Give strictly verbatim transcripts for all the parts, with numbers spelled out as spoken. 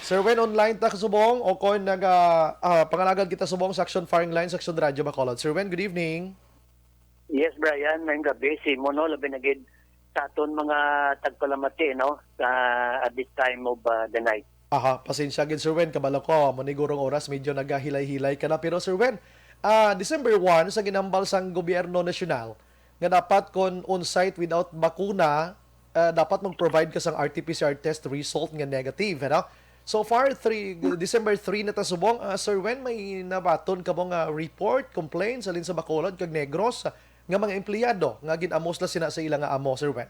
Sir Wen, online ta kasubong o kon naga, ah, pangalagad kita subong sa Action Firing Line, sa Action Radyo Bacolod. Sir Wen, good evening. Yes, Brian, maayong gabi. Si Mono, labi na gid sa aton mga tagpalamati, no, sa, at this time of, uh, the night. Aha, pasensya gid, Sir Wen, kabalo ko, mo ni gurong oras, medyo nagahilay-hilay ka na. Pero, Sir Wen, ah, December one, sa ginambal sang gobyerno nasyonal, nga dapat kon on-site without bakuna, ah, dapat mag-provide ka sang R T P C R test result nga negative, ano? So far, three, December three na ta subong. Ah, Sir Wen, may nabaton ka mo nga report, complaints, alin sa Bacolod kag Negros, ah, nga mga empleyado nga gin-amos na sina sa ila nga amo, Sir Wen?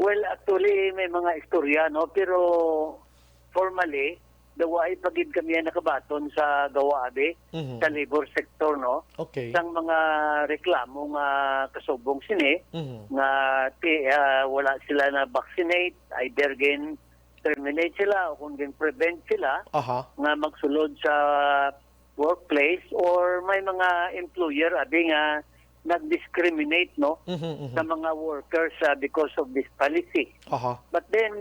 Well, actually, may mga istorya, no? Pero formally, daw ay pa gid kami ang nakabaton sa gawa, abi, Mhm. sa labor sector, no? Okay. Sang mga reklamo nga kasubong sini, Mhm. nga ti-, ah, wala sila na vaccinate, either gin terminate sila o kung gin prevent sila Aha. nga magsulod sa workplace, or may mga employer, abi, nga nag-discriminate, no, Mhm, mhm. sa mga workers, ah, because of this policy. Aha. But then,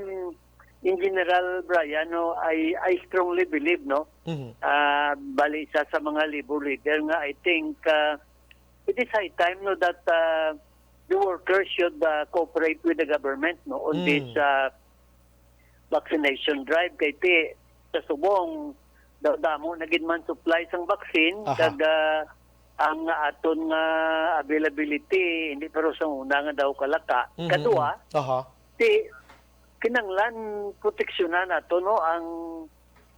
in general, Brian, no, I, I strongly believe, no, Mhm. ah, bali isa sa mga labor leader nga, I think, ah, it is high time, no, that, ah, the workers should, ah, cooperate with the government, no, on Mm. this, ah, vaccination drive. Kay ti, sa subong, da-, damo na gid man supply sang vaccine, Aha. kag, ah, ang aton nga availability, hindi pero sa una nga daw kalaka. Mhm, Kadua, mhm. Aha. ti, kinanglan proteksyonan nato, no, ang,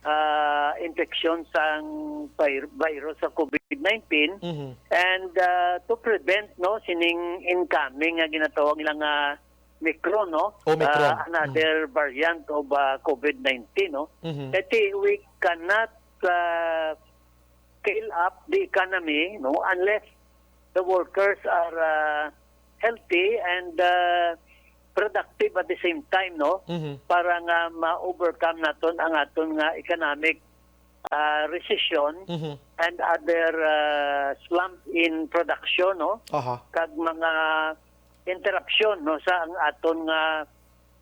ah, infeksyon sang vir-, virus sa covid nineteen Mhm. and, ah, to prevent, no, sining incoming nga ginatawag nila nga Micron, no? Omicron. Ah, another Mm. variant of, ah, covid nineteen, no? Mhm. Kaya ti, we cannot, ah, scale up the economy, no, unless the workers are, ah, healthy and, ah, productive at the same time, no? Mhm. Para nga ma-overcome naton ang aton nga economic, ah, recession Mhm. and other, ah, slump in production, no? Aha. Kag mga interruption, no, sa ang aton nga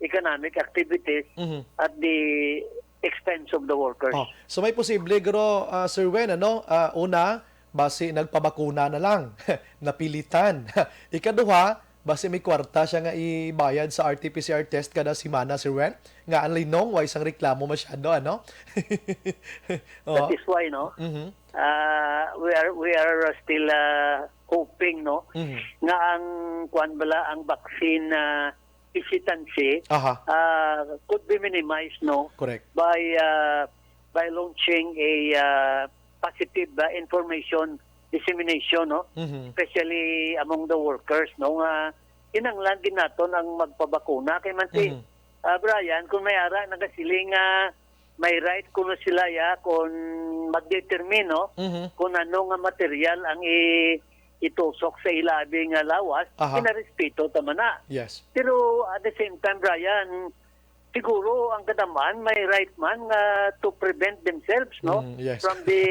economic activities Mhm. at the expense of the workers. Oh, so may posible, guro, ah, Sir Wen, ano? Ah, una, basi nagpabakuna na lang, napilitan. Ikaduha, basi may kwarta siya nga ibayad sa R T P C R test kada semana, Sir Wen. Nga ang linong, way sang reklamo masyado, ano? Oh. That is why, no? Mhm. Ah, we are, we are still, ah, hoping, no, Mhm. nga ang, kuwan bala, ang vaccine, ah, hesitancy, Aha. ah, could be minimized, no, Correct. by, ah, by launching a, ah, positive, ah, information dissemination, no, Mhm. especially among the workers, no, nga kinahanglan gid naton ang magpabakuna. Kay man si, Mhm. ah, Brian, kung may ara nagasiling nga may right kuno sila, ya, kung mag-determine, no, Mhm. kung ano nga material ang i-, itusok sa ila abi nga lawas, Aha. Pinarespeto ta man na. Yes. Pero at the same time, Brian, siguro ang kadam-an may right man nga to prevent themselves, no, Mm, yes. from the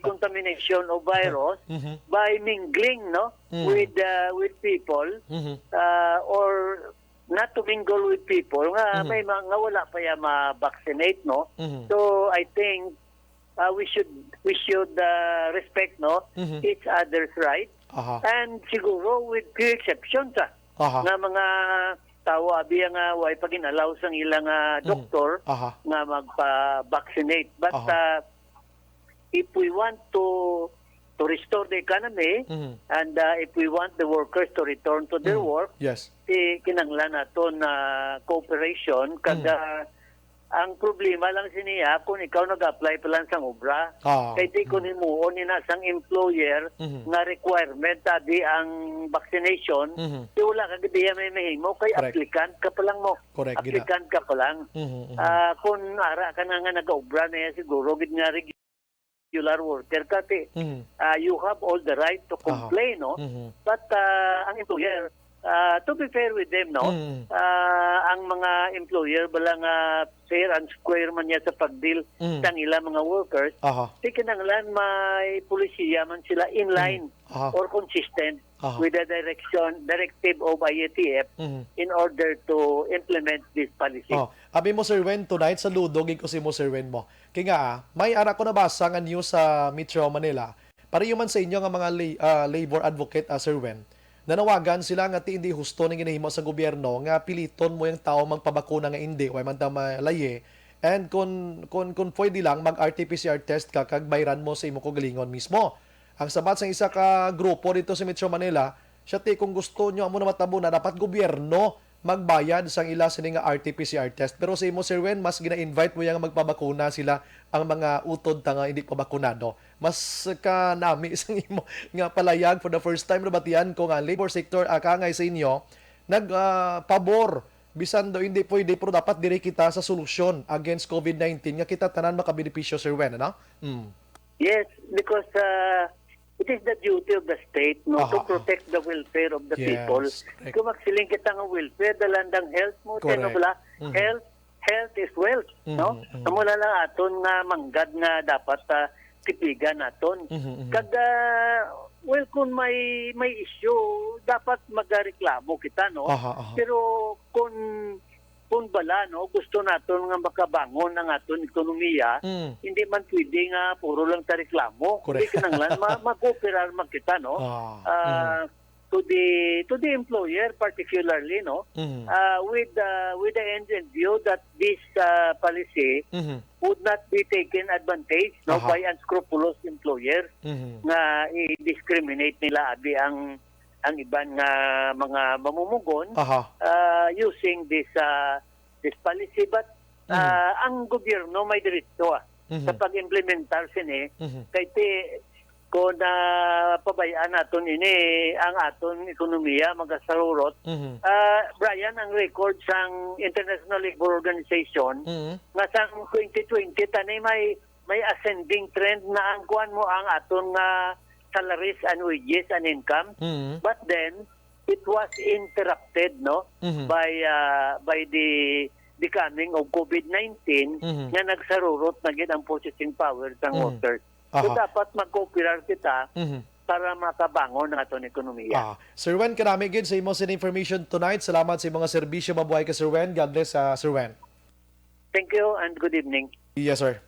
contamination of virus Mhm. by mingling, no, Mm. with, uh, with people, Mhm. uh, or not to mingle with people nga Mhm. may mga wala pa ya ma-vaccinate, no? Mhm. So, I think, uh, we should, we should, uh, respect, no, Mhm. each other's right. Aha. And siguro with few exceptions, ah, Aha. nga mga tawo abi nga way pa gin-allow sang ilang, ah, Mhm. doktor Aha. nga magpa-vaccinate. But, Aha. uh, if we want to, to restore the economy, Mhm. and, uh, if we want the workers to return to their Mhm. work, Yes. ti kinahanglan naton na cooperation, kag, Mhm. uh, ang problema lang siniya kung ikaw nag-apply pa lang sang obra. Ah. Kay di kung Mhm. himuon ni na sang employer Mhm. nga requirement abi ang vaccination, Mhm. di wala ka gid diya may mahimo kay Correct. applicant ka pa lang mo. Correct, gina. Applicant ka pa lang. Mhm, mhm. Ah, kung ara ka na nga nag-obra na yan, siguro gid nga regular worker ka, ti, Mhm. ah, you have all the right to Aha. complain, no? Mhm. But, ah, ang employer, ah, to be fair with them, no? Mhm. Ah, ang mga employer bala nga fair and square man niya sa pag-deal Mhm. sang ila mga workers, Aha. ti kinahanglan may polisiya man sila in Mhm. line Aha. or consistent Aha. with the direction, directive of I A T F Mhm. in order to implement this policy. Oh, Abi mo, Sir Wen, tonight saludo gid ko si mo, Sir Wen mo. Kay nga, ah, may ara ko nabasa nga news sa Metro Manila. Pareho man sa inyo nga mga la-, ah, labor advocate, ah, Sir Wen. Nanawagan sila nga ti indi husto ning ginahimo sa gobyerno nga piliton mo yung tao magpabakuna nga indi, way man ta malaye. And kun, kun, kun pwede lang, mag-R T P C R test ka kag bayran mo sa imo kaugalingon mismo. Ang sabat sang isa ka grupo dito sa Metro Manila, siya ti, kung gusto nyo amo na matabo na, dapat gobyerno magbayad sang ila sini nga R T P C R test. Pero sa imo, Sir Wen, mas gina-invite mo yang magpabakuna sila ang mga utod ta nga hindi pa bakunado. Mas kanami sang imo nga palayag. For the first time, nabatian ko nga labor sector, ah, kaangay sa inyo, nag, ah, pabor. Bisan daw hindi pwede, pero dapat diri kita sa solusyon against COVID nineteen nga kita tanan makabenepisyo, Sir Wen, ano? Mm. Yes, because uh, it is the duty of the state, no, to Aha. protect the welfare of the Yes, people. Correct. Kung magsiling kita nga welfare, dalandang health mo, Correct. Tino, bala, Mhm. health, health is wealth, no? Mhm, mhm. Amo na lang aton nga manggad nga dapat ah, tipigan naton. Mhm, mhm. Kag ah, well, kung may may issue, dapat magareklamo kita, no? Aha, aha. Pero kung kung bala, no, gusto naton nga makabangon ang aton ekonomiya, Mm. hindi man pwede nga puro lang ta reklamo. Correct. Hindi kinahanglan ma- mag-cooperar man kita, no? Ah, Ah, to the to the employer particularly, no? Mhm. Uh, with uh, with the end in view that this uh, policy Mhm. would not be taken advantage, no, Aha. by unscrupulous employers Mhm. nga i-discriminate nila abi ang ang iban nga mga mamumugon Aha. uh, using this uh, this policy, but uh, ang gobyerno may diretso ah, Mhm. sa pag-implementar sini. Mhm. Kay ti ko na pabayaan naton ini ang aton ekonomiya magasarurot. Mhm. Ah, Brian, ang record sang International Labor Organization Mhm. nga sang twenty twenty tani may may ascending trend na ang kuan mo ang aton nga salaries and wages and income. Mhm. But then it was interrupted, no, Mhm. by uh, by the the coming of COVID nineteen Mhm. nga nagsarurot na gid ang purchasing power sang Mhm. workers. So Aha. dapat mag-cooperar kita Mhm. para makabangon ang aton ekonomiya. Ah, Sir Wen, kanami gid sa imo sin information tonight. Salamat sa imo nga serbisyo. Mabuhay ka, Sir Wen. God bless, ah, Sir Wen. Thank you and good evening. Yes, sir.